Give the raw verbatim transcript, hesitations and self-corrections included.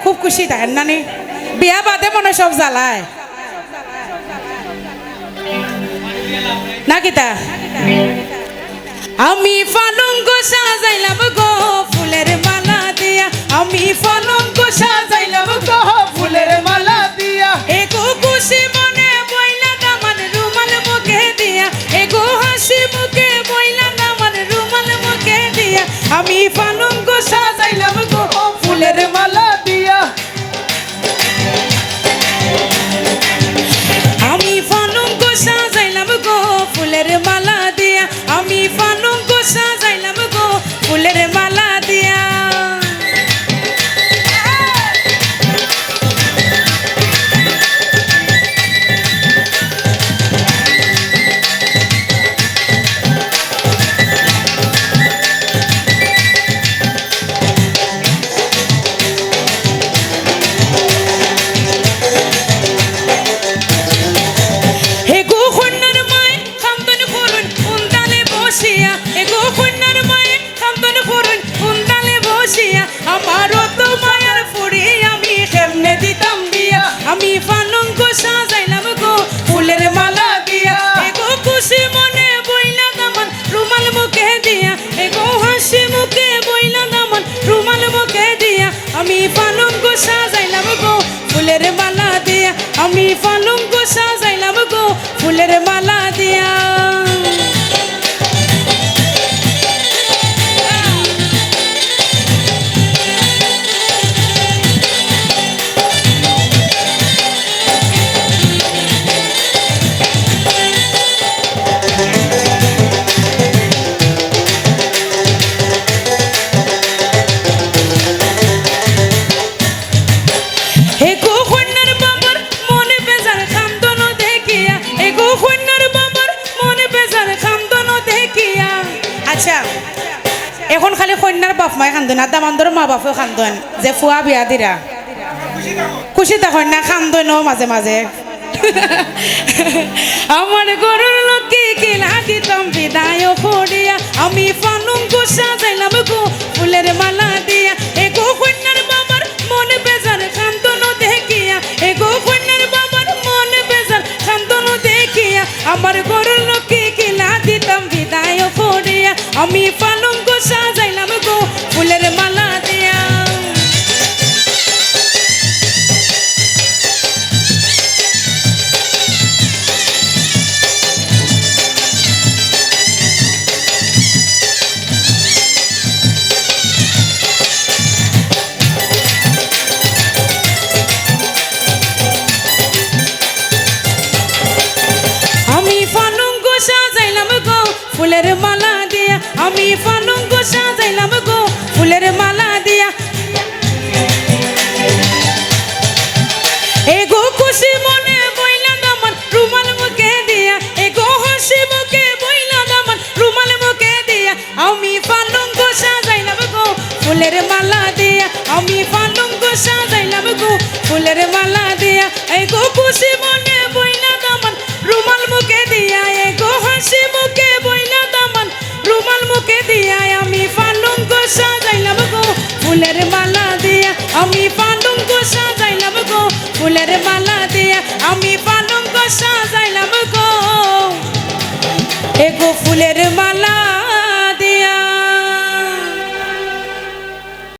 খুব খুশি থাকেন না নি? বিয়া বাদে মনে সব জ্বালায়। না কিতা? আমি পালঙ্ক সাজাইলাম গো ফুলের মালা দিয়া, আমি পালঙ্ক সাজাইলাম গো ফুলের মালা দিয়া। এগো খুশি মনে বইলা দামান রুমাল মুখে দিয়া, এগো হাসি মুখে বইলা দামান রুমাল মুখে দিয়া। আমি পালঙ্ক সাজাইলাম গো ফুলের মালা দিয়া। আমি পালঙ্ক সাজাইলাম গো ফুলের মালা দিয়া, আমি পালঙ্ক সাজাইলাম গো ফুলের মালা দিয়া। এগো কইন্যার মায় কান্দইন করইন উন্দালে বসিয়া, এগো কইন্যার মায় কান্দইন করইন উন্দালে বসিয়া। আমার অত মায়ার ফুরি আমি কেমনে দিতাম বিয়া। আমি পালঙ্ক সাজাইলাম গো ফুলের মালা দিয়া, এগো খুশি মনে বইলা দামান রুমাল মুখে দিয়া, এগো হাসি মুখে বইলা দামান রুমাল মুখে দিয়া। আমি পালঙ্ক সাজাইলাম গো ফুলের মালা দিয়া, আমি পালঙ্ক সাজাইলাম গো ফুলের মালা দিয়া। এগো কইন্যার বাবার মন বেজার কান্দন দেখিয়া, এগো কইন্যার বাবার মন বেজার কান্দন দেখিয়া। আচ্ছা, এখন খালি কইন্যার বাপ মায় কান্দইন না, দামান্দর মা বাপেও কান্দইন যে ফুয়া বিয়া দিরা। খুশি থাকইন না, কান্দইন মাঝে মাঝে। আমার ঘরর লক্ষ্মী কিলা দিতাম বিদায় করিয়া, আমি পালঙ্ক সাজাইলাম গো ফুলের মালা দিয়া। এগো কইন্যার বাবার মন বেজার কান্দন দেখিয়া, এগো কইন্যার বাবার মন বেজার কান্দন দেখিয়া, আমার ঘরর লক্ষ্মী কিলা দিতাম বিদায় করিয়া। আমি পালঙ্ক সাজাইলাম গো ফুলের মালা দিয়া। আমি পালঙ্ক সাজাইলাম গো ফুলের মালা দিয়া, আমি পালঙ্ক সাজাইলাম গো ফুলের মালা দিয়া। এগো খুশি মনে বইলা দামান রুমাল মুখে দিয়া, এগো হাসি মুখে বইলা দামান রুমাল মুখে দিয়া। আমি পালঙ্ক সাজাইলাম গো ফুলের মালা দিয়া, আমি পালঙ্ক সাজাইলাম গো ফুলের মালা দিয়া। এগো খুশি মনে বইলা দামান রুমাল মুখে দিয়া, এগো হাসি মুখে বইলা দামান রুমাল মুখে দিয়া। আমি পালঙ্ক সাজাইলাম গো ফুলের মালা দিয়া, আমি পালঙ্ক সাজাইলাম গো ফুলের মালা দিয়া, আমি পালঙ্ক সাজাইলাম গো। এগো ফুলের